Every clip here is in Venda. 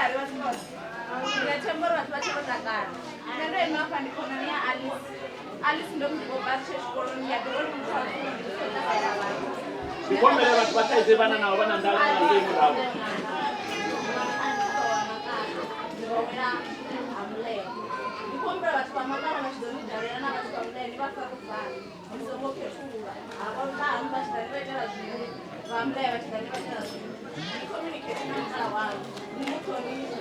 Masiari vhathu vhoṱhe. Ndi a themba uri vhathu vha tshe vho takala. Nṋe ndo ima hafha ndi khonani ya Alice. Alice ndo mu ḓivha u bva ri tshe tshikoloni ndi a ḓivha uri muthu wa lufuno ndi muthu o takalela vhathu. Ndi khou humbela vhathu vha saidze vhana naho vha na nḓala nga ngei murahu. Ndi khou humbela vhathu vha Makala vha tshi ḓo ni dalela na vhathu vha Mulaye ni vha fare u fana. Ni songo khethulula. Havha vha haṋu vha tshi ḓa ni vha itela zwiṅwe, vha Mulaye vha tshi ḓa ni vha itela zwiṅwe. Ni communicate na mukala waṋu, ni mu ṱhonifhe.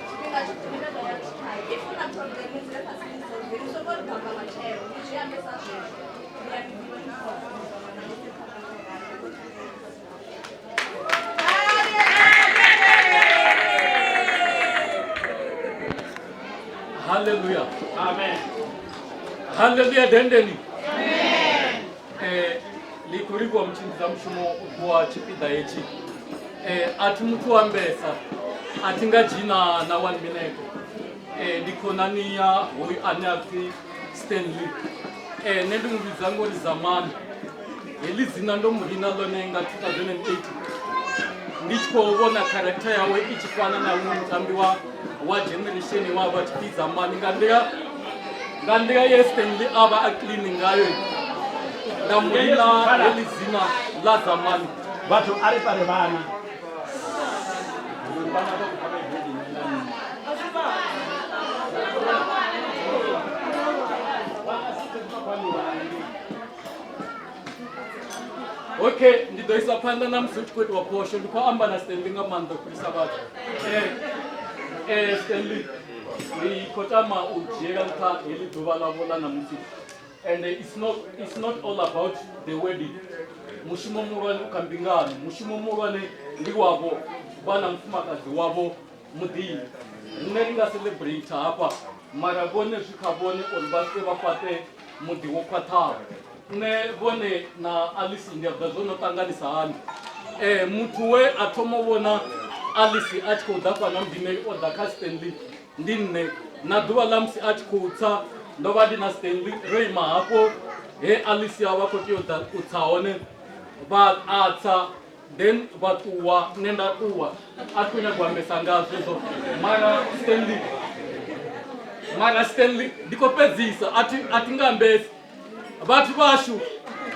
Tshifhinga tshoṱhe ni vhe loyal khae. If u na problem ni dzule fhasi ni solve, ni songo ri ḓo amba matshelo, ni zwi ambe sa zwezwo. Ndi a ni ḓivha ni muthu wa lufuno zwa ṅwana musi phanḓa nga u ralo. Haleluya. Amen. Haleluya dendeni. Ndi khou livhuwa mutshimbidza mushumo wa tshipiḓa hetshi. A thi muthu wa ambesa, a thi nga dzhii na 1 minute. Ndi khonani ya hoyu ane a pfhi Stanley. Nṋe ndi mu vhidza ngori Zamani. Heḽi dzina ndo mu rina ḽone nga 2008 ndi tshi khou vhona character yawe i tshi fana na muṅwe mutambi wa generation wa vha tshi pfi Zamani nga nḓila ye Stanley a vha a clean ngayo, nda mu rina heḽi dzina ḽa Zamani. Vhathu a ri fare vhana. Okay, ndi ḓo isa phanḓa na musi hu tshi khou itiwa phosho. Ndi khou amba na Stanley nga maanḓa u fhirisa vhathu. Stanley, ndi khou tama u dzhiela nṱha heḽi ḓuvha ḽavho ḽa ṋamusi. And it's not all about the wedding. Mushumo muhulwane u kha mbingano, mushumo muhulwane ndi wavho vha na mufumakadzi wavho muḓini. Riṋe ri nga celebrate hafha, mara vhone zwi kha vhone uri vha swike vha fhaṱe muḓi wo khwaṱhaho. Nṋe vhone na Alice ndi a ḓa zwo no ṱanganisa hani. Muthu we a thoma u vhona Alice a tshi khou ḓa fhano Mudimeli o ḓa kha Stanley ndi nṋe. Na ḓuvha ḽa musi a tshi khou tsa ndo vha ndi na Stanley ro ima hafho he Alice a vha khou tea u ḓa u tsa hone, vha a tsa then vha ṱuwa, nṋe nda ṱuwa. A thi khou nyaga u ambesa nga zwezwo, mara Stanley ndi khou fhedzisa, a thi nga ambesi. Vhathu vhashu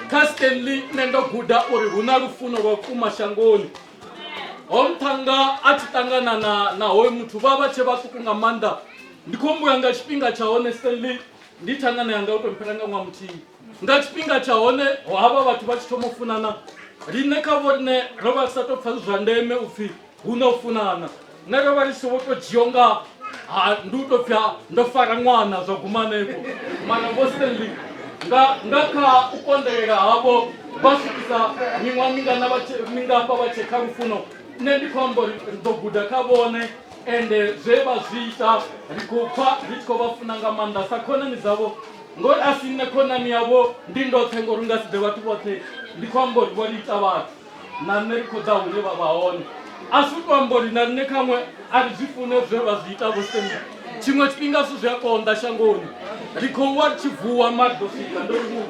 kha Stanley nṋe ndo guda uri hu na lufuno lwa vhukuma shangoni. Ho muṱhannga a tshi ṱangana na hoyu muthu vha vha tshe vhaṱuku nga maanḓa. Ndi khou humbula nga tshifhinga tsha hone Stanley ndi thangana yanga u tou mphela nga ṅwaha muthihi. Nga tshifhinga tsha hone havha vhathu vha tshi thoma u funana, riṋe kha vho riṋe ro vha ri sa tou pfha zwi zwa ndeme u pfhi hu na u funana. Nṋe ro vha ri songo tou dzhia unga ha ndi u tou pfhi ndo fara ṅwana zwa guma hanefho. Mara vho Stanley nga kha u konḓelela havho vha swikisa miṅwaha mingana mingafha vha tshe kha lufuno. Nṋe ndi khou amba uri ri ḓo guda kha vhone, ende zwe vha zwi ita ri khou pfha ri tshi khou vha funa nga maanḓa sa khonani dzavho, ngori a si nṋe khonani yavho ndi ndoṱhe, ngori nga si ḓe vhathu vhoṱhe. Ndi khou amba uri vho ri ita vhathu, na nṋe ri khou ḓa hune vha vha hone. A si u tou amba uri na nṋe khaṅwe a ri zwi fune zwe vha zwi ita vho Stanley. Tshiṅwe tshifhinga zwithu zwi a konḓa shangoni, ri khou wa ri tshi vuwa mara ḓo swika. Ndo livhuwa.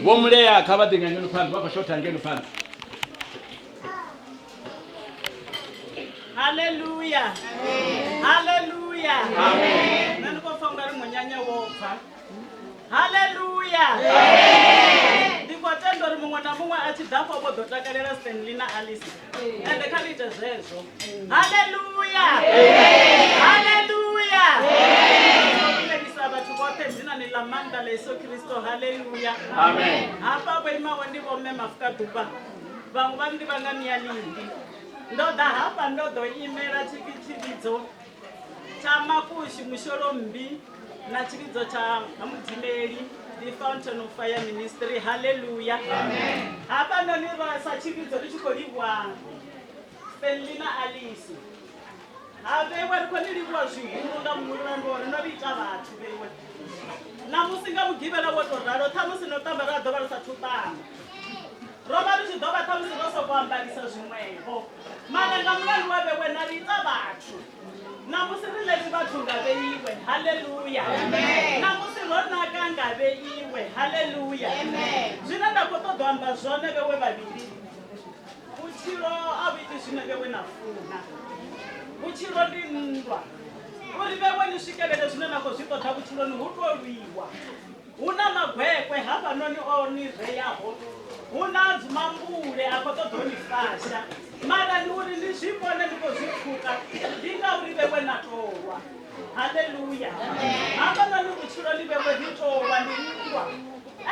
Vho Mulea kha vha ḓe nga ngeno phanḓa, vha khou shotha ngeno phanḓa. Haleluya. Haleluya. Nṋe ndi khou pfa ungari munyanya wo bva. Haleluya. Ndi khou tenda uri muṅwe na muṅwe a tshi ḓa afho vho ḓo takalela Stanley na Alice. Ende kha ri ite zwezwo. Haleluya. Haleluya. Lumelisa vhathu vhoṱhe dzinani ḽa maanḓa ḽa Yesu Kristo. Haleluya. Amen. Hafha vho imaho ndi vho mme Mafukaḓuvha. Vhaṅwe vha nḓivha nga Mialindi. Ndo ḓa hafha ndo ḓo imela tshivhidzo tsha Makushi Musholombi na tshivhidzo tsha Mudimeli, the Fountain of Fire Ministry. Haleluya. Hafha noni ro sa tshivhidzo ri tshi khou livhuwa Stanley na Alice. Ha vheiwe ri khou ni livhuwa zwihulu nga mulandu wa uri no ri ita vhathu vheiwe. Ṋamusi nga mugivhela wo tou ralo ṱhamusi no ṱamba ra ḓovha ri sa thu ṱamba. Ro vha ri tshi ḓo vha ṱhamusi ro sokou ambarisa zwiṅwevho. Mara nga mulandu wa vhewe na ri ita vhathu. Ṋamusi riṋe ri vhathu nga vheiwe. Haleluya. Ṋamusi ro naka nga vheiwe. Haleluya. Zwine nda khou ṱoḓa u amba zwone vhewe vhavhili. Vhutshilo a vhu iti zwine vhewe na funa. Vhutshilo ndi nndwa, uri vhewe ni swikelele zwine na khou zwi ṱoḓa vhutshiloni hu tou lwiwa. Hu na magwekwe hafhanoni o ni reyaho, hu na dzimambule a khou ṱoḓa u ni fasha, mara ndi uri ndi zwi vhone ndi khou zwi pfuka ndi ngauri vhewe na tolwa. Haleluya! Hafhanoni vhutshiloni vhewe ri tolwa, ndi nndwa.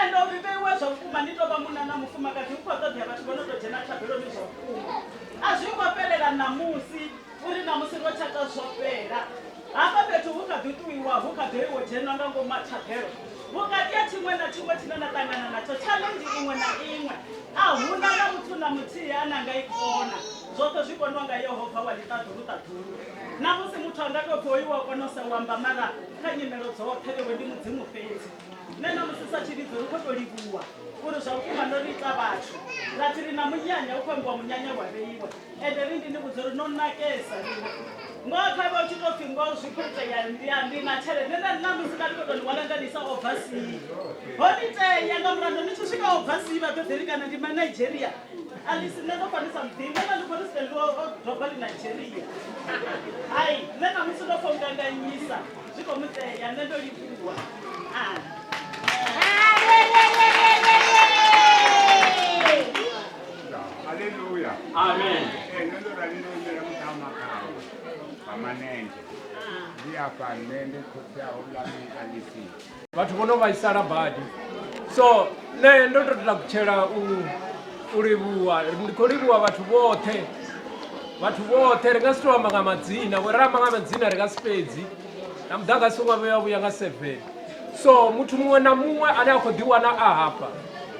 Ende uri vheiwe zwa vhukuma ni tou vha munna na mufumakadzi hu khou ṱoḓea vhathu vho no tou dzhena thabeloni zwa vhukuma. A zwi ngo fhelela ṋamusi uri ṋamusi ro tshata zwo fhela. Hafha fhethu hu kha ḓi ṱuwiwa hu kha ḓo iwo dzhenwa nga ngomu ha thabelo. Vhukati ha tshiṅwe na tshiṅwe tshine na ṱangana natsho, challenge iṅwe na iṅwe, a hu na na muthu na muthihi ane a nga i kona. Zwoṱhe zwi koniwa nga Yehova wa ḽiṱaḓulu-ṱaḓulu. Na musi muthu a nga tou pfi hoyu u a kona u sa u amba mara kha nyimelo dzoṱhe vhewe ndi Mudzimu fhedzi. Nṋe ṋamusi sa tshivhidzo ri khou tou livhuwa uri zwa vhukuma no ri ita vhathu ra pfi ri na munyanya, hu khou ambiwa munyanya wa vheiwe. Ende ri ndi ni vhudze uri no nakesa lini. Ngoho kha vhe u tshi tou pfi ngoho zwi khou itea ndi a ndi na tshelede nṋe nda ṋamusi nda ndi khou tou ni hwala nda ni isa oversea. Ho ni tea nga mulandu ni tshi swika oversea vha ḓo ḓi ri kana ndi ma Nigeria. Alice nṋe ndo pfa ndi sa muḓivhi nṋe nda ndi khou ri Stanley o doba ḽi Nigeria. Hai nṋe ṋamusi ndo pfa u nganganyisa. Zwi khou mu tea, nṋe ndo livhuwa. Ah. Haleluya. Amen. Ee, nṋe ndo rali ndo imela muṱa wa Makhau wa Manenzhe. Ndi afha nṋe ndi khotsi a houḽa mme Alice. Vhathu vho no vhaisala badi, so nṋe ndo to takutshela u u livhuwa. Ndi khou livhuwa vhathu vhoṱhe, vhathu vhoṱhe ri nga si to amba nga madzina, ngori ra amba nga madzina ri nga si fhedzi na muḓagasi u nga vhuya vhuya nga 7. So muthu muṅwe na muṅwe ane a khou ḓiwana a hafha,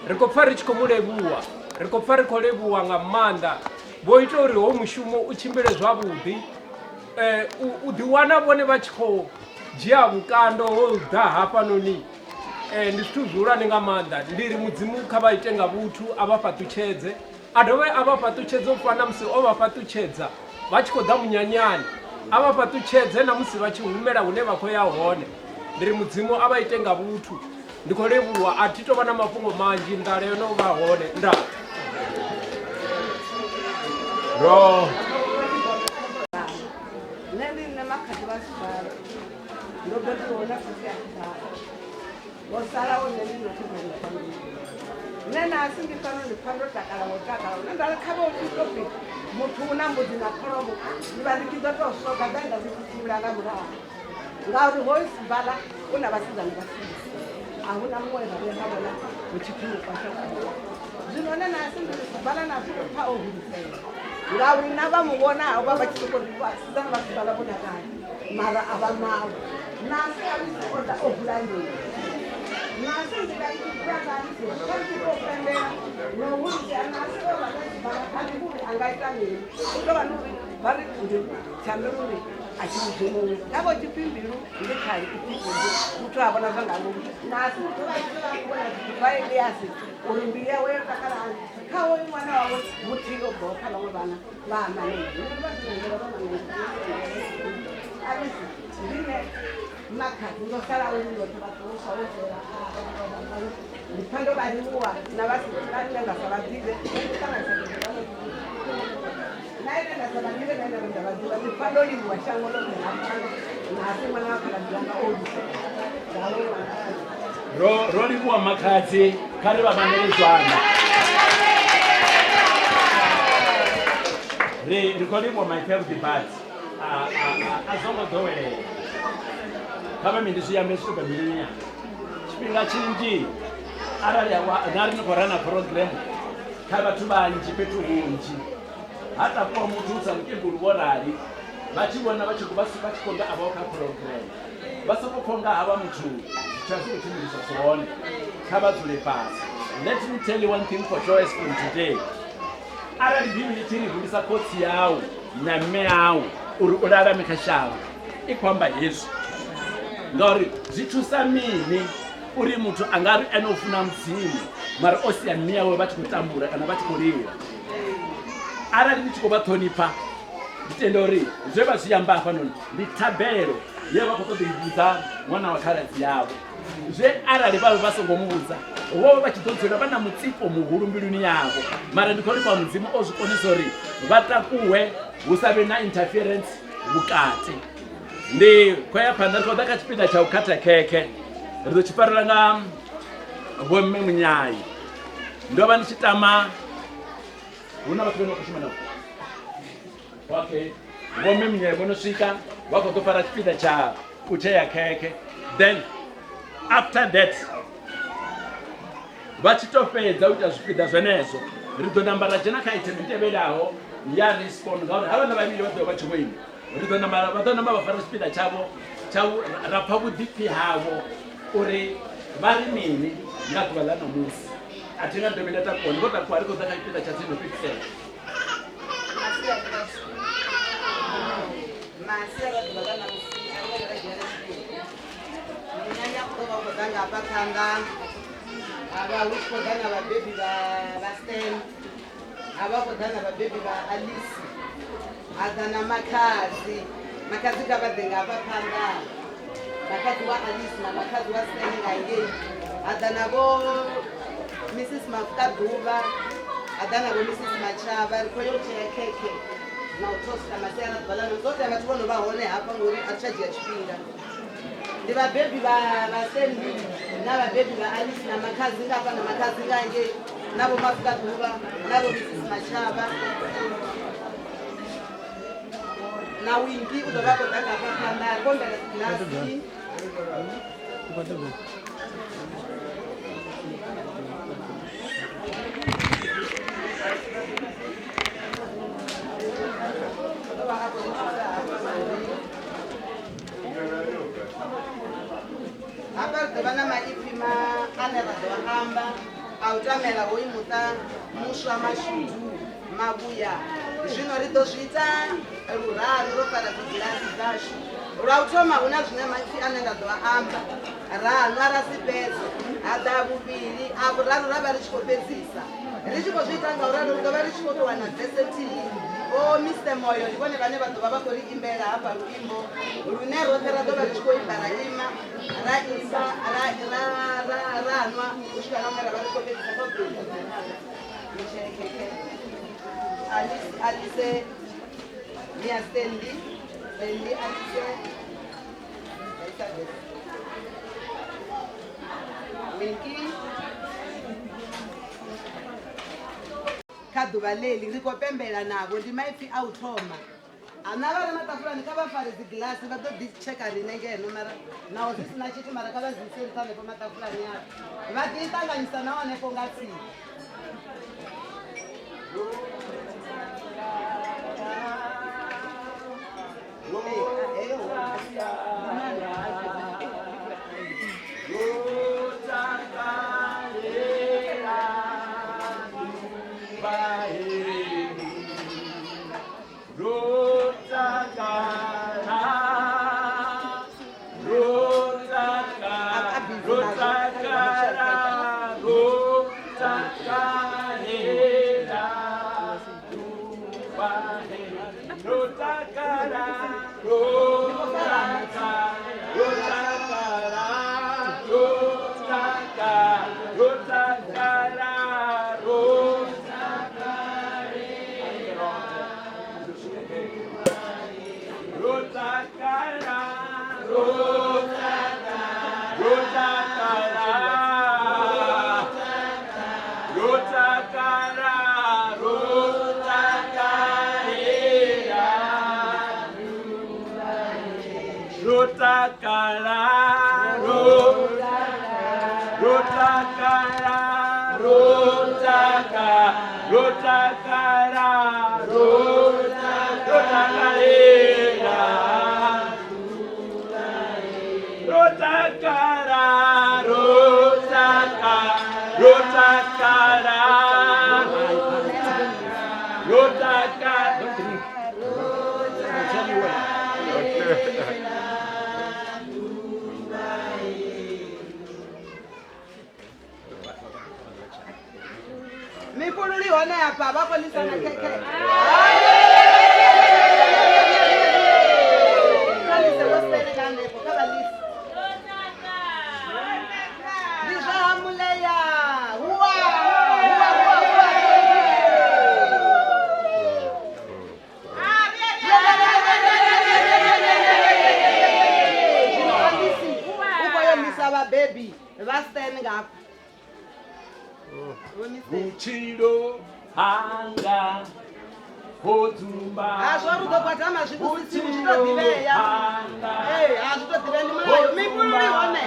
ri khou pfa ri tshi khou mu levhuwa, ri khou pfa ri khou levhuwa nga maanḓa. Vho ita uri ho mushumo u tshimbile zwavhuḓi, u ḓiwana vhone vha tshi khou dzhia vhukando ho ḓa hafhanoni ndi zwithu zwihulwane nga maanḓa. Ndi ri Mudzimu kha vha ite nga vhuthu a vha fhaṱutshedze, a dovhe a vha fhaṱutshedze u fana na musi o vha fhaṱutshedza vha tshi khou ḓa munyanyani, a vha fhaṱutshedze na musi vha tshi humela hune vha khou ya hone. Ndi ri Mudzimu a vha ite nga vhuthu. Ndi khou livhuwa, a thi tou vha na mafhungo manzhi, nḓala yo no vha hone. Ndaa. Ro Nṋe ndi nṋe makhadzi vha Sibala, ndo bebiwaho na khotsi a Sibala, vho salaho nṋe ndi ndoṱhe fhano shangoni. Nṋe nasi ndi fhano ndi pfa ndo takala ngo takala, hune nda ri kha vha u tshi tou pfi muthu u na mbudzi na kholomo, ndi vha ndi tshi ḓo tou swoga ḓa nda dzi tshimbila nga murahu, ngauri hoyu Sibala u na vhasidzana vha six, a huna muṅwe ra vhuya ra vhona hu tshi pfi mukwasha. Zwino nṋe nasi ndi ri Sibala nasi u pfa o hulisea, ngauri na vha mu vhonaho vha vha tshi sokou ri vhasidzana vha Sibala vho nakana, mara a vha navho. Nasi a vhisi o ḓa o vula mbilu, nasi nḓila i tshi vula nga Alisi kha ri tshi tou pembela no hulisea. Nasi o vha na Sibala ha ḓivhi uri a nga ita mini, u tou vha ni uri vha ri ndi tsha mbilu uri a tshi vhudzi muṅwe, nga vho tshi pfi mbilu ndi khali i pfi kundu, muthu a vhona zwa nga ngomu. Nasi u ḓo vha tshi vha vhona zwithu zwa Eliasi uri mbilu yawe yo takala hani kha hoyu ṅwana wawe muthihi o bvaho kha vhaṅwe vhana vha Manenzhe. Nṋe ndi vha sinangela vha Manenzhe Alisi, ndi nṋe makhadzi ndo salaho ndi ndoṱhe, vhathu vho swa vho fhela. Ndi pfa ndo vha livhuwa na vha nṋe nda sa vha ḓivhe, ndi ṱanganisa na ine nda sa vha ḓivhe na ine nda vha ḓivha, ndi pfa ndo livhuwa shango ḽoṱhe nga pfano. Nasi ṅwana wa khaladzi wanga o hulisea nga hoyu ṅwana. Ro livhuwa makhadzi, kha ri vha vhamele zwanḓa. Ri ri khou livhuwa maipfi avhuḓi badi, a zwo ngo ḓowelea kha vha ndi zwi ambe zwi to bva mbiluni yanga. Tshifhinga tshinzhi arali na ri ni khou rana program kha vhathu vhanzhi fhethu hunzhi, ha takuwa muthu sa mukegulu vho rali vha tshi vhona vha tshi vha tshi khou nga a vhaho kha program, vha soko pfha nga havha muthu zwithu a zwi khou tshimbilisa zwone, kha vha dzule fhasi. Let me tell you one thing for sure as from today, arali Bivhili tshi ri hulisa khotsi yau na mme au uri u lalame kha shango, i khou amba hezwi ngauri zwi thusa mini uri muthu a nga ri ene u funa Mudzimu mara o sia mme yawe vha tshi khou tambula kana vha tshi khou lila. Arali ni tshi khou vha ṱhonifha, Ndi tenda uri zwe vha zwi amba hafhanoni ndi thabelo ye vha khou ṱoḓa i vhudza ṅwana wa khaladzi yavho. Zwe arali vha vha songo mu vhudza vho vha vha tshi ḓo dzula vha na mutsiko muhulu mbiluni yavho. Mara ndi khou livhuwa Mudzimu o zwi konisa uri vha takuwe hu sa vhe na interference vhukati. Ndi khou ya phanḓa, ri khou ḓa kha tshipiḓa tsha u khatha khekhe. Ri ḓo tshi farela nga vhomme Munyai. Ndo vha ndi tshi tama hu na vhathu vhane vha khou shuma navho. Okay, vhomme Munyai vho no swika vha khou ḓo fara tshipiḓa tsha u tshea khekhe, then after that vha tshi to fhedza u ita zwipiḓa zwenezwo ri ḓo namba ra dzhena kha item i tevhelaho ya respond, ngauri havhaḽa vhavhili vha ḓo vha vha tshi vho ima. Ri ḓo namba vha ḓo namba vha fara tshipiḓa tshavho tsha ra pfa vhuḓipfi havho uri vha ri mini nga ḓuvha ḽa ṋamusi. A thi nga dovhi nda takuwa, ndi khou takuwa ri khou ḓa kha tshipiḓa tsha tsini no fhedzisela. Masiari a ḓuvha ḽa ṋamusi a ri nga dzhiela tshifhinga. Munyanya u ḓo vha u khou ḓa nga hafha phanḓa, ha vha hu tshi khou ḓa na vhabebi vha vha Stan, ha vha khou ḓa na vhabebi vha Alice, ha ḓa na makhadzi. Makhadzi kha vha ḓe nga hafha phanḓa, makhadzi wa Alice na makhadzi wa Stan nga ngei. Ha ḓa na vho Mrs Mafukaḓuvha, ha ḓa na vho Mrs Matshavha. Ri khou yo tshea khekhe na u thosta masiari a ḓuvha ḽa ṋamusi. Zwo tea vhathu vho no vha hone hafha ngori a ri tsha dzhia tshifhinga. Ndi vhabebi vha vha Stanley na vhabebi vha Alice na makhadzi nga hafha na makhadzi nga ngei na vho Mafukaḓuvha na vho Mrs Matshavha na Winky u ḓo vha khou ḓa nga hafha phanḓa. Ri khou humbela dzigilasi. U ḓo vha a khou ri thusa hafha ngauri Hafha ri ḓo vha na maipfi ma ane ra ḓo a amba a u tamela hoyu muṱa muswa mashudu mavhuya. Zwino ri ḓo zwi ita luraru ro fara dzigilasi dzashu. Lwa u thoma hu na zwine maipfi ane nda ḓo a amba, ra nwa ra si fhedze, ha ḓa vhuvhili, a vhuraru ra vha ri tshi khou fhedzisa. Ri tshi khou zwi ita nga u ralo ri ḓo vha ri tshi khou tou wana vese nthihi. Vho Mister Moyo ndi vhone vhane vha ḓo vha vha khou ri imbela hafha luimbo lune roṱhe ra ḓo vha ri tshi khou imba ra ima ra imba ra ra ra ra nwa u swika na hune ra vha ri khou fhedzisa kha u Alice Alice Mia Stanley Stanley Alice Elizabeth Winky. Kha ḓuvha ḽeḽi ri khou pembela navho ndi maipfi a u thoma. A na vha re maṱafulani kha vha fare dzigilasi vha ḓo ḓi tsheka riṋe ngeno mara naho zwi si na tshithu mara kha vha zwi ise nṱha hanefho maṱafulani avho vha ḓi ṱanganyisa na hanefho nga tsini. Mifhululi hone hafha vha khou lisana khekhe. Vha Stan ngafha. Vhutshilo hanga ho dzumba. Ha zwo ri ḓo gwadama zwi vhusiku zwi to ḓivhea. Ee, ha zwi to ḓivhea ndi mulayo. Mifhululu i hone.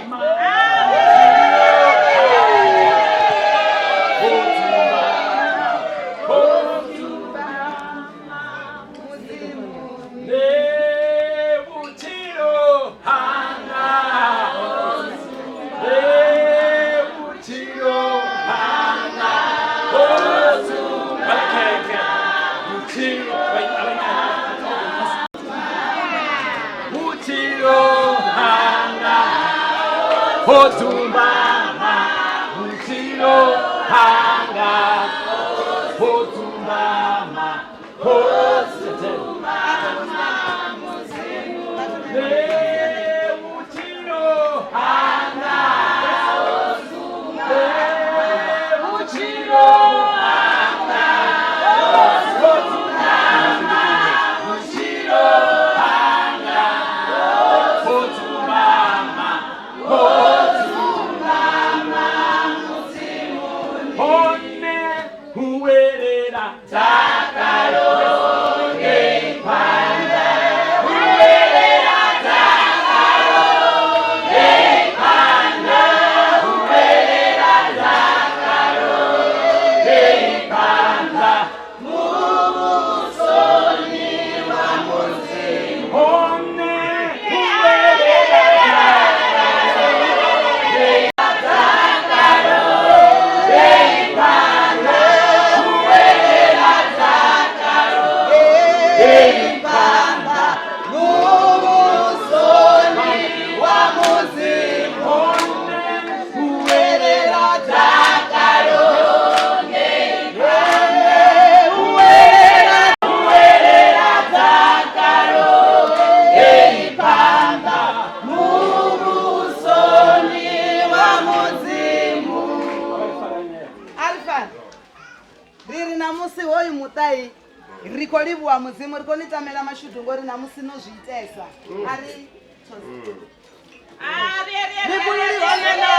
Ri khou livhuwa Mudzimu, ri khou ni tamela mashudu ngori namusi no zwi itesa. A ri mifhululu i hone na.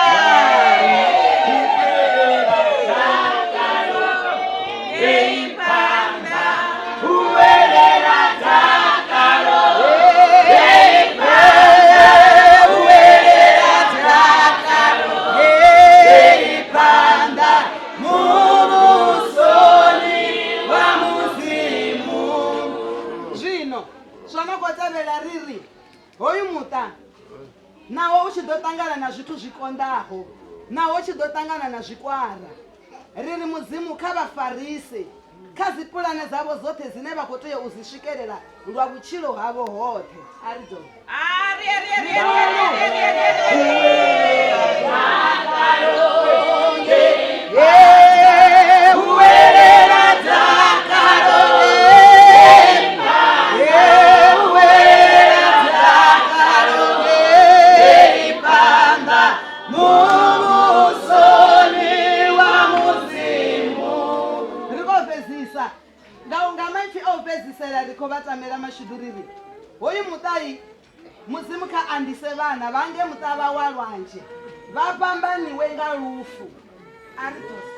Hoyu muṱa naho u tshi ḓo ṱangana na zwithu zwi konḓaho, naho u tshi ḓo ṱangana na zwikwara, ri ri Mudzimu kha vha farise kha dzi pulane dzavho dzoṱhe dzine vha khou tea u dzi swikelela lwa vhutshilo havho hoṱhe. A ri ḓo ri khou vha tamela mashudu ri ri hoyu muṱai Mudzimu kha andise vhana vhange muṱavha wa lwanzhe vha fhambaniwe nga lufu. A ri ḓo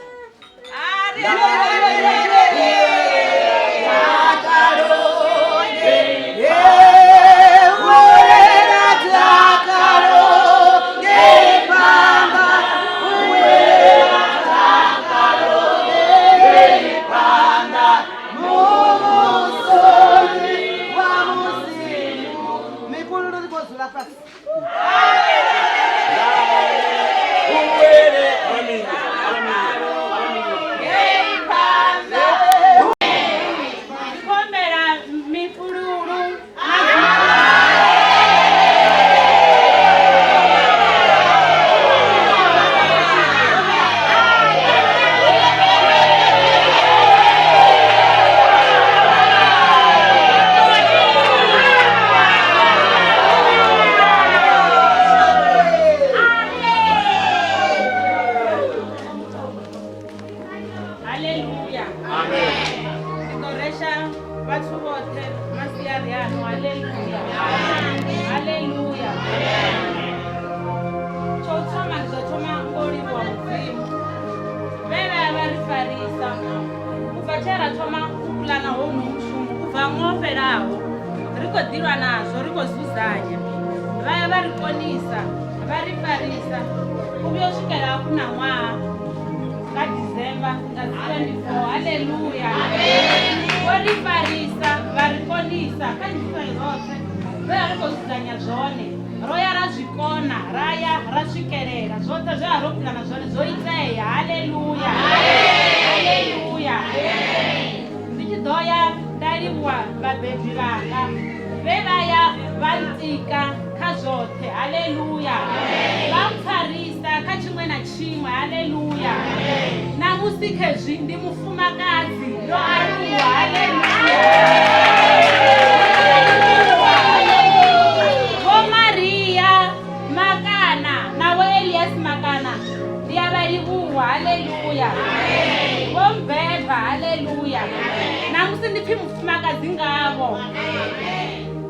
Tsho u thoma ndi ḓo thoma ngo livhuwa Mudzimu vhe vha ya vha ri farisa u bva tshe ra thoma u puḽana hounu mushumo u bva ṅwaha wo fhelaho ri khou ḓilwa nazwo ri khou dzudzanya vha ya vha ri konisa vha ri farisa u vhuya u swikela hafhu na ṅwaha nga December nga dzi 24 haleluya vho ri farisa vha ri konisa kha nyimele dzoṱhe zwe ra ri khou dzudzanya zwone ro ya ra zwi kona ra ya ra swikelela zwoṱhe zwe a ro pulana zwone zwo itea haleluya haleluya ndi tshi ḓo ya nda livhuwa vhabebi vhanga vhe vha ya vha ntika kha zwoṱhe haleluya vha mpfarisa kha tshiṅwe na tshiṅwe haleluya ṋamusi khezwi ndi mufumakadzi ndo aluwa haleluya Vho Maria Makana na Vho Elias Makana ndi a vha livhuwa haleluya vho mbeba haleluya ṋamusi ndi pfhi mufumakadzi ngavho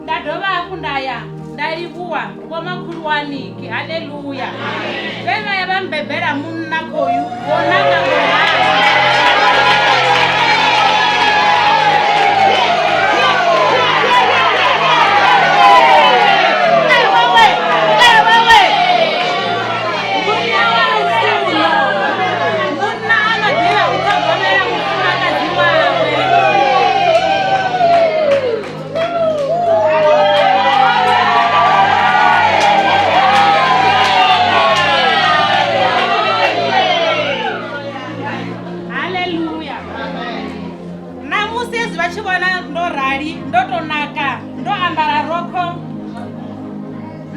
nda dovha hafhu nda ya nda livhuwa vho makhulu wa Niki haleluya vhe vha ya vha mbebela munna khoyu vho nanga Munna wa lufuno munna a no ḓivha u ṱhogomela mufumakadzi wawe. Haleluya ṋamusi hezwi vha tshi vhona ndo rali ndo to naka ndo ambara rokho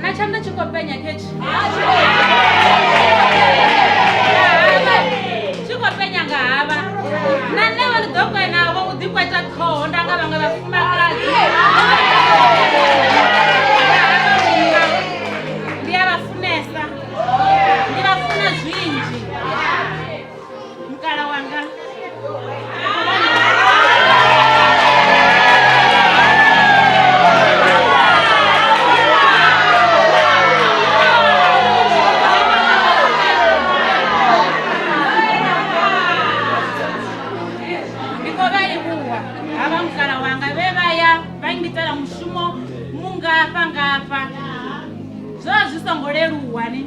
na tshanḓa tshi khou penya khetshi tshi khou penya nga havha na nṋe vho ndi ḓo kwenavho u ḓikweta ṱhoho nda nga vhaṅwe vhafumakadzi ndi a vha funesa ndi vha funa zwinzhi mukala wanga ndi khou vha livhuwa havha mukala wanga vhe vha ya vha ngitela mushumo mungafha ngafha zwo vha zwi songo leluwa ni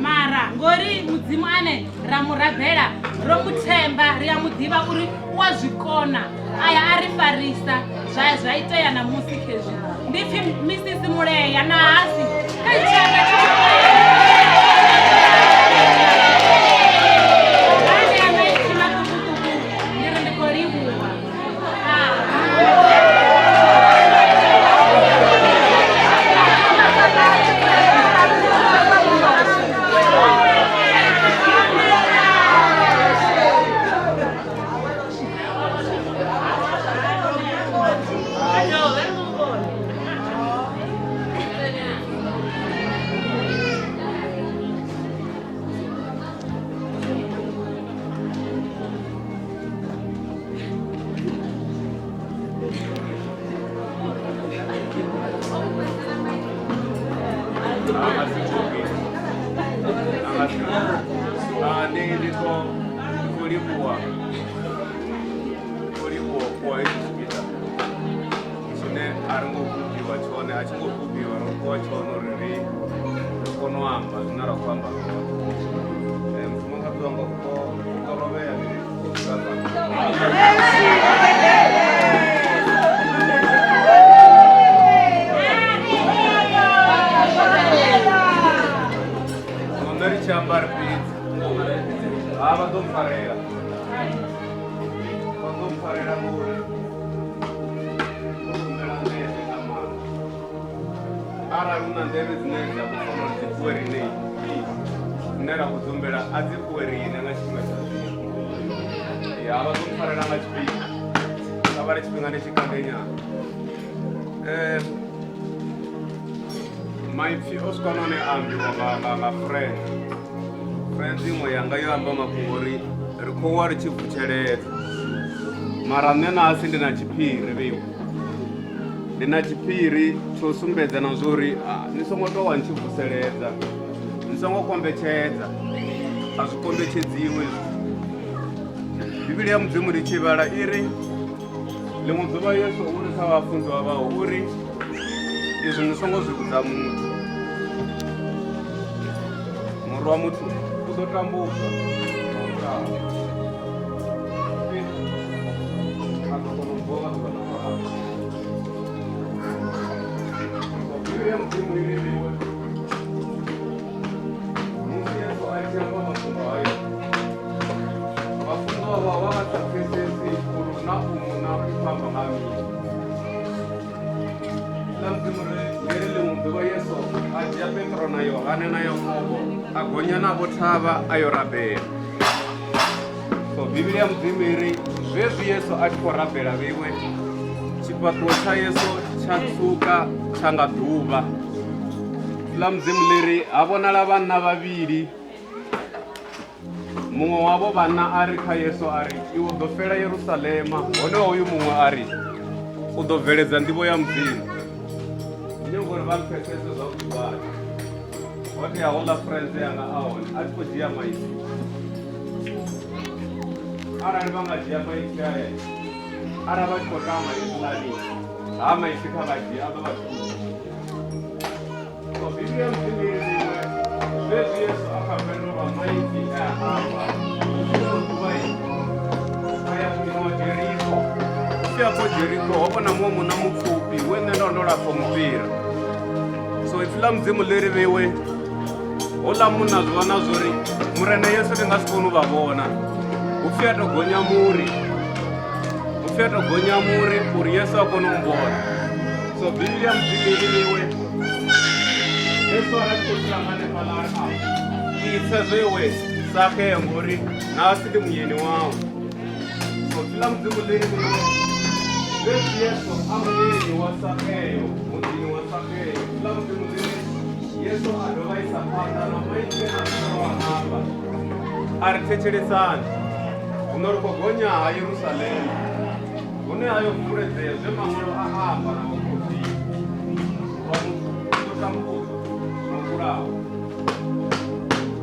mara ngori mudzimu ane ra mu rabela ro mu themba ri a mu ḓivha uri u a zwi kona aya a ri farisa zwa ya zwa itea ṋamusi khezwi ndi pfhi misisi Muleya na hasi kha tshanga tshi anea maipfi maṱukuṱuku ndi ri ndi khou livhuwa. Ndi khou livhuwa fhiwa hetshi tshipiḓa tshine a ri ngo fhufhiwa tshone, a tshi ngo fhufhiwa, ro fhiwa tshone uri ri kone u amba zwine ra khou amba zwone. Mufumakadzi wanga u ḓo lovhea nṋe ri tshi amba ri fhedzi ha vha ḓo mpfarela, vha ḓo mpfarela ngori humbela nḓevhe nga maanḓa. Arali hu na nḓevhe dzine dza khou fanela uri dzi fhiwe riṋe, dzine ra khou dzumbela a dzi fhiwe riṋe nga tshifhinga tsha zwino. Ya vha ḓo mpfarela nga tshifhinga, nga vha ri tshifhinga ndi tshi kandenyana. Maipfi o swika nahone a ambiwa nga friend. Friend iṅwe yanga yo amba mafhungo uri ri khou wa ri tshi vutsheledza, mara nṋe nasi ndi na tshiphiri vheiwa. Ndi na tshiphiri tsho sumbedza na zwa uri ni songo tou wa ni tshi vuseledza, ni Songo kombetshedza, a zwi kombetshedziwi hezwi. Bivhili ya Mudzimu ndi tshi vhala i ri ḽiṅwe ḓuvha Yesu u ri kha vhafunziwa vhawe u ri izwi ni songo zwi vhudza muthu. Murwa wa muthu u ḓo tambudzwa na u vhulawa. Fhedzi a ḓo kona u vuwa nga ḓuvha ḽa vhuraru. So Bivhili ya Mudzimu i ri iwe musi Yesu a tshi amba mafhungo hayo vhafunziwa vhawe vha vha sa pfesesi uri hu na u na u khou amba nga mini. Ḽa Mudzimu ri ḽi ḽiṅwe ḓuvha Yesu a dzhia Petro na Yohane na Yakobo a gonya navho thavha a yo rabela. So Bivhili ya Mudzimu i ri zwezwi Yesu a tshi khou rabela vheiwe tshifhaṱuwo tsha Yesu tsha tswuka tsha nga ḓuvha. Ḽa Mudzimu ḽi ri ha vhonala vhanna vhavhili Muṅwe wavho vhanna a ri kha Yesu a ri, Iwe u ḓo fela Yerusalema, hone hoyu muṅwe a ri, U ḓo bveledza nḓivho ya Mudzimu. Ndi nyaga uri vha mpfesese zwavhuḓi vhathu. Ho tea houḽa friends yanga a hone a tshi khou dzhia maipfi. Arali vha nga dzhia maipfi aya, arali vha tshi khou tama hezwiḽani, ha maipfi kha vha dzhie a ḓo vha thusa. So Bivhili ya Mudzimu i ri iwe zwezwi Yesu a kha lwendo lwa maipfi e a amba ḽiṅwe ḓuvha a ya muḓini wa Jeriko. Upfi afho Jeriko ho vhona muṅwe munna mupfufhi we nṋe ndo ndo lapfa mufhira. So ipfi ḽa Mudzimu ḽi ri vheiwe houḽa munna zwi vhona zwori Murena Yesu ndi nga si kone u vha vhona. Hupfi a to gonya muri, hupfi a to gonya muri uri Yesu a kone u mvona. So Bivhili ya Mudzimu i ri iwe Yesu a tshi khou tshila nga hanefhaḽa a ri a ipfe zwo iwe Sakhea ngori nasi ndi muyeni wau. So ipfi ḽa Mudzimu ḽi ri iwe zwezwi Yesu a muyeni wa Sakheo muḓini wa Sakheo ipfi ḽa Mudzimu ḽi ri Yesu a dovha isa phanḓa na maipfi a a amba a ri thetshelesani zwino ri khou gonya ha Yerusalema hune ha yo vuledzea zwe maṅwalo a amba na vhaporofita wa muthu u ḓo tambudzwa na u vhulawa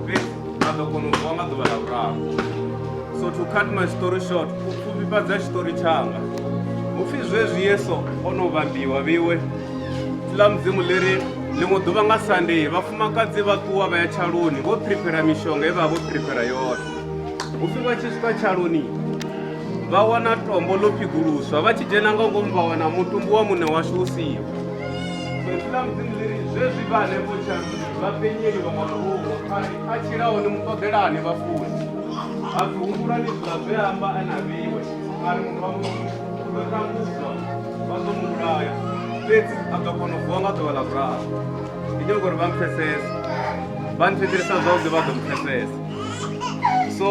fhedzi a ḓo kona u vuwa nga ḓuvha ḽa vhuraru. So to cut my story short, u pfufhifhadza tshiṱori tshanga hupfi zwezwi Yesu o no vhambiwa vhiwe ḽa Mudzimu ḽi ri ḽiṅwe ḓuvha nga Sunday vhafumakadzi vha ṱuwa vha ya tshaloni vho phiriphera mishonga ye vha vha vho phiriphera yone. Hupfi vha tshi swika tshaloni vha wana tombo ḽo phiguluswa vha tshi dzhena nga ngomu vha wana mutumbu wa muṋe washu u siho. So ipfi ḽa Mudzimu ḽi ri zwezwi vha hanefho tshaloni vha penyeliwa nga muruṅwa a ri a tshilaho ni mu ṱoḓelani vhafuni. Ha pfi humbulani zwiḽa zwe a amba a na vheiwe a ri murwa muthu u ḓo tambudzwa vha ḓo mu vhulaya fhedzi a ḓo kona u vuwa nga ḓuvha ḽa vhuraru. Ndi nyaga uri vha mpfesese, vha nthetshelesa zwavhuḓi vha ḓo mpfesesa. So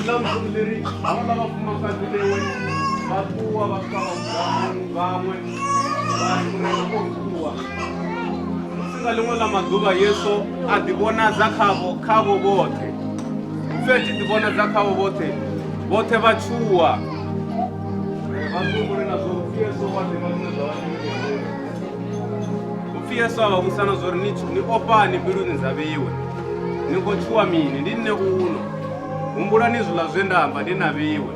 ḽa Mudzimu ḽi ri havhaḽa vhafumakadzi vhewe vha ṱuwa vha swika vha vhudza vhaṅwe vha ri Murena o vuwa. Musi nga ḽiṅwe ḽa maḓuvha Yesu a ḓivhonadza khavho khavho vhoṱhe. Hupfi a tshi ḓivhonadza khavho vhoṱhe, vhoṱhe vha tshuwa. Vha zwi humbule na zwo upfi Yesu wa ḓivha zwine zwa vha mbiluni. Hupfi Yesu a vha vhusa na zwo ri ni ofhani mbiluni dza vheiwe. Ni khou tshuwa mini? Ndi nṋe uno. Humbulani zwiḽa zwe nda amba ndi na vheiwe,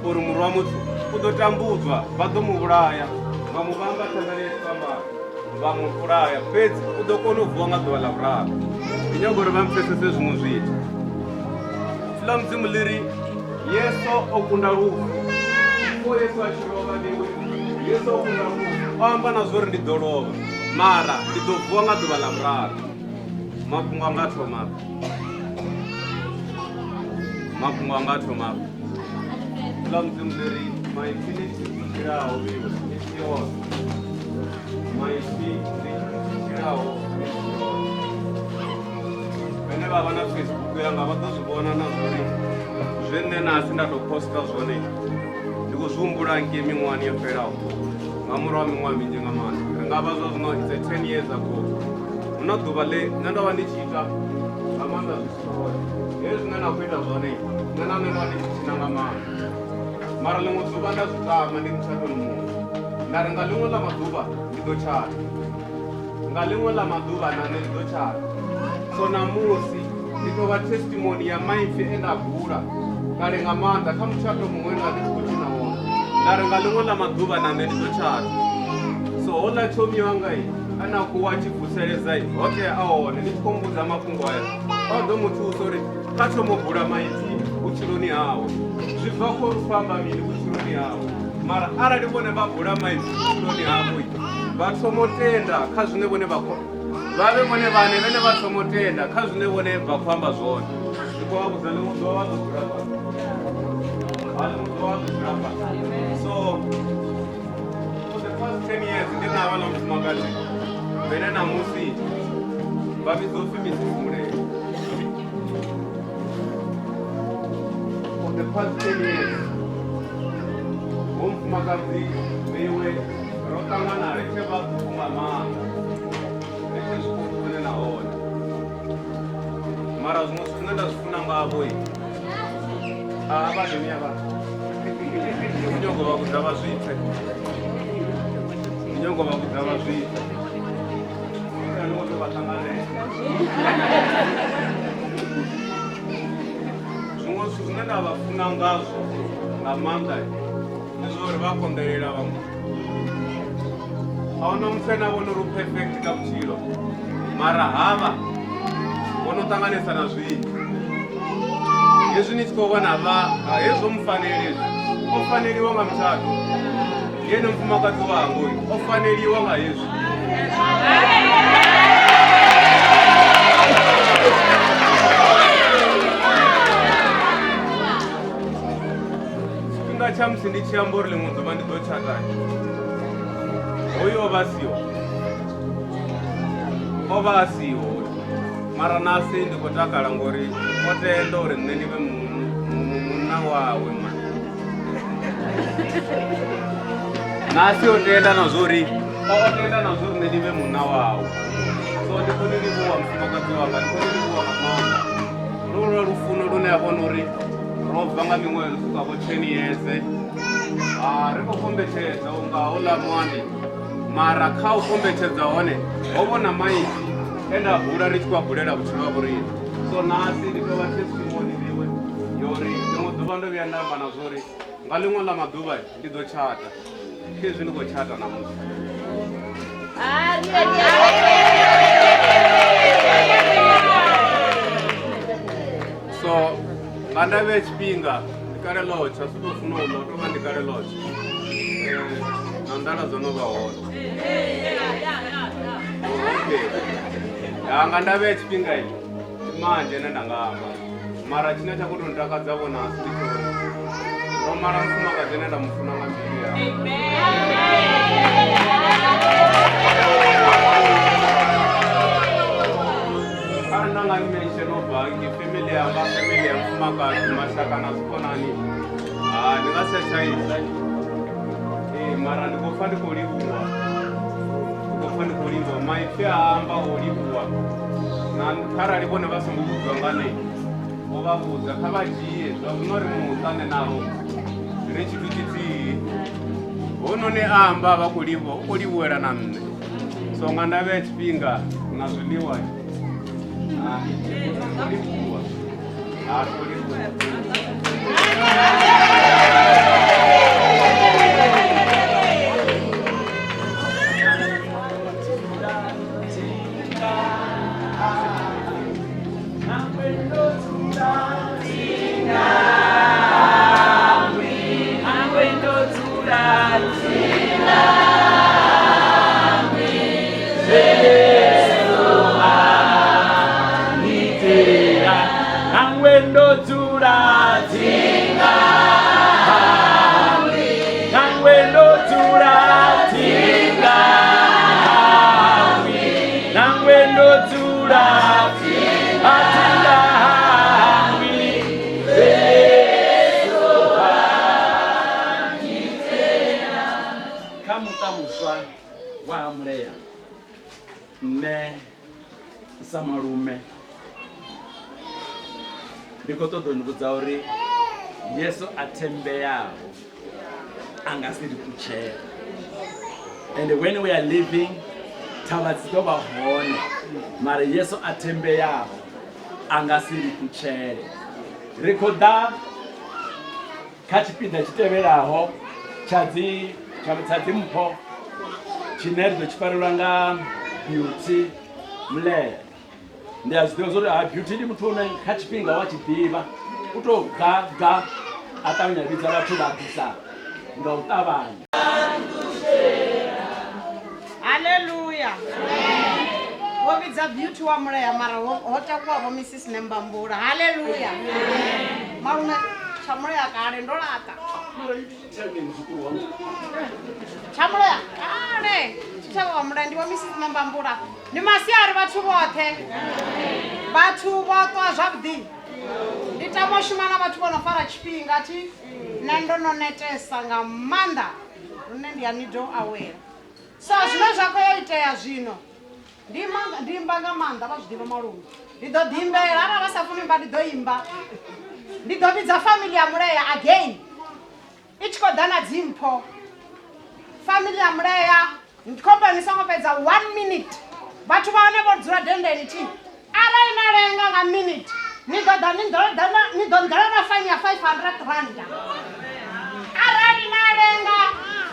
uri Murwa muthu u ḓo tambudzwa, vha ḓo mu vhulaya, vha mu vhamba thangani ya tshifhambano, vha mu vhulaya, fhedzi u ḓo kona u vuwa nga ḓuvha ḽa vhuraru. Ndi nyaga uri vha mpfesese zwiṅwe zwithu. Ipfi ḽa Mudzimu ḽi ri Yesu o kunda lufu. Before Yesu a tshi lovha vheiwe, Yesu o kunda lufu. O amba na zwo uri ndi ḓo lovha, mara ndi ḓo vuwa nga ḓuvha ḽa vhuraru. Mafhungo anga a thoma afha. Mafhungo anga a thoma afha. Ḽa Mudzimu ḽi ri maipfi ndi tshithu tshi tshilaho vheiwe misi yoṱhe. Maipfi ndi tshithu tshi tshilaho misi yoṱhe. Vhane vha vha na Facebook yanga vha ḓo zwi vhona na zwori zwe nṋe nasi nda tou posta zwone ndi khou zwi humbula ngei miṅwahani yo fhelaho nga murahu ha miṅwaha minzhi nga maanḓa. Ri nga vha zwa zwino it's a 10 years ago. Hu na ḓuvha ḽe nṋe ndo vha ndi tshi ita nga maanḓa zwi hezwi zwine na khou ita zwone nṋe na nṋe ndo vha ndi tshi tshina nga maanḓa mara ḽiṅwe ḓuvha nda zwi tama ndi mutshatoni muṅwe nda ri nga ḽiṅwe ḽa maḓuvha ndi ḓo tshata nga ḽiṅwe ḽa maḓuvha na nṋe ndi ḓo tshata. So ṋamusi ndi tou vha testimony ya maipfi e nda bula kale nga maanḓa kha mutshato muṅwe nda ndi tshi khou tshina wone, nda ri nga ḽiṅwe ḽa maḓuvha na nṋe ndi ḓo tshata. So houḽa tshomi wanga i ane a khou wa tshi vuseledza i ho tea a hone ni tshi khou mbudza mafhungo aya o ḓo mu thusa uri kha thomo bula maipfi vhutshiloni hawe, zwi bva kho uri khou amba mini vhutshiloni hawe. Mara arali vhone vha bula maipfi vhutshiloni havho vha thomo tenda kha zwine vhone vha khou vha vhe vhone vhane vhene vha thomo tenda kha zwine vhone vha khou amba zwone. Ndi khou vha vhudza ḽiṅwe ḓuvha vha ḓo dzula fhasi, ha ḽiṅwe ḓuvha vha ḓo dzula fhasi. So for the past 10 years ndi na havhaḽa mufumakadzi vhene ṋamusi vha vhidzwa upfi Mrs Mulele. For the past 10 years vho mufumakadzi vheiwe ro ṱangana ri tshe vhaṱuku nga maanḓa, ri tshe zwiṱuku nahone. Mara zwiṅwe zwithu zwine nda zwi funa ngavho a vha dovhi ya vhathu ndi nyago vha vhudza vha zwi pfe, ndi nyago vha vhudza vha zwi pfe, ndi ngo to vha ṱanganedza. Zwiṅwe zwithu zwine nda vha funa ngazwo nga maanḓa ndi zwa uri vha konḓelela vhaṅwe. A huna muthu ane a vhona uri u perfect kha vhutshilo, mara havha vho no ṱanganesa na zwinzhi. Hezwi ni tshi khou vhona vha hezwo mufaneli hezwi o faneliwa nga mutshato, ndi ene mufumakadzi wanga uyu o faneliwa nga hezwi. Tshifhinga tsha musi ndi tshi amba uri ḽiṅwe ḓuvha ndi ḓo tshata, hoyu o vha siho, o vha a siho, mara nasi ndi khou takala ngori o tenda uri nṋe ndi vhe munna wawe. Ma nasi o tenda na zwori o tenda na zwori nṋe ndi vhe munna wawe. So ndi khou ni livhuwa mufumakadzi wanga, ndi khou ni livhuwa nga maanḓa. Lolwa lufuno lune a vhona uri ro bva nga miṅwaha yo swika vho 10 years, ri khou kombetshedza unga houḽa muambi, mara kha u kombetshedza hone ho vhona maipfi e nda bula ri tshi khou a bulela vhutshilo ha vhoriṋe. So nasi ndi tou vha testimony liwe yo uri ḽiṅwe ḓuvha ndo vhuya nda amba na zwo uri nga ḽiṅwe ḽa maḓuvha ndi ḓo tshata, khezwi ndi khou tshata ṋamusi. So nga nda vhea tshifhinga ndi kale ḽotsha, si tou funa u ḽa, u tou vha ndi kale ḽotsha na nḓala dzo no vha hone. Okay, ya nga nda vhea tshifhinga i ndi manzhi ane nda nga amba, mara tshine tsha khou tou ntakadza vhona asi ndi tsho uri ndo mala mufumakadzi ane nda mu funa nga mbilu yanga. Arali nda nga mention no bangi family yanga, family ya mufumakadzi, mashaka na dzikhonani, ndi nga si tsha ita. Mara ndi khou pfa ndi khou livhuwa, ndi khou pfa ndi khou livhuwa maipfi a amba o livhuwa, na kharali vhone vha songo vhudzwa nga nṋe vho vha vhudza kha vha dzhie zwa zwino ri muṱa nṋe navho ri tshithu tshithihi. Hounoni a amba vha khou livhuwa, u khou livhuwela na nṋe. So nga nda vhea tshifhinga na zwiḽiwa ri khou livhuwa, ri khou livhuwa. Kha muṱa muswa wa ha Mulea, nṋe sa malume ndi khou ṱoḓa u ni vhudza uri Yesu a thembeaho a nga si ri ṱutshele. And when we are living Thavha dzi ḓo vha hone, mara Yesu a thembeaho a nga si ri ṱutshele. Ri khou ḓa kha tshipiḓa tshi tevhelaho tsha dzi tsha tsha dzimpho tshine ri ḓo tshi farelwa nga Beauty Mlele. Ndi a zwi ḓivha zwa uri ha Beauty ndi muthu une kha tshifhinga wa tshi ḓivha u tou ga ga a ṱavhanya a vhidza vhathu vha ḓisa nga u ṱavhanya. Haleluya. Vho vhidza Beauty wa Mulea mara ho ho takuwa vho Mrs Nembambula. Haleluya. Malume tsha Mulea kale ndo laṱa. Tsha Mulea kale tshitshavha wa Mulea ndi vho Mrs Nembambula. Ndi masiari vhathu vhoṱhe. Vhathu vho ṱwa zwavhuḓi. Ndi tama u shuma na vhathu vho no fara tshifhinga thi. Nṋe ndo no netesa nga maanḓa lune ndi a need u awela. So zwine zwa khou ya itea zwino ndi ima ndi imba nga maanḓa vha zwi ḓivha malume. Ndi ḓo ḓi imbela arali vha sa funi imba ndi ḓo imba. Ndi ḓo vhidza family ya Mulea again i tshi khou ḓa na dzimpho. Family ya Mulea ndi khou humbela ni songo fhedza one minute vhathu vha hone vho dzula dendeni thi arali na lenga nga minute ni ḓo ḓa ni ḓo ḓa na ni ḓo nḓela na faini ya 500 rand arali na lenga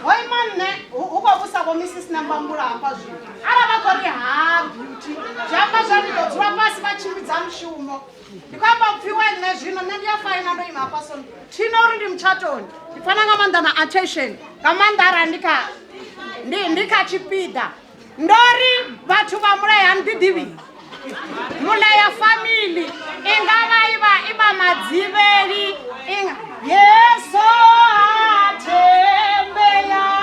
ho ima nṋe hu khou vhusa vho Mrs Nambambula hafha zwino arali vha khou ri ha Beauty zwi amba zwa ni ḓo dzula fhasi vha tshimbidza mushumo ndi khou amba upfhi wa nṋe zwino nṋe ndi a faina ndo ima hafha so thina uri ndi mutshatoni ndi pfana nga maanḓa na attention nga maanḓa arali ndi kha ndi ndi kha tshipiḓa ndo ri vhathu vha Mulea ni ḓiḓivhi Mulea family i nga vha i vha i vha madzivheli i nga Yesu a thembe ya.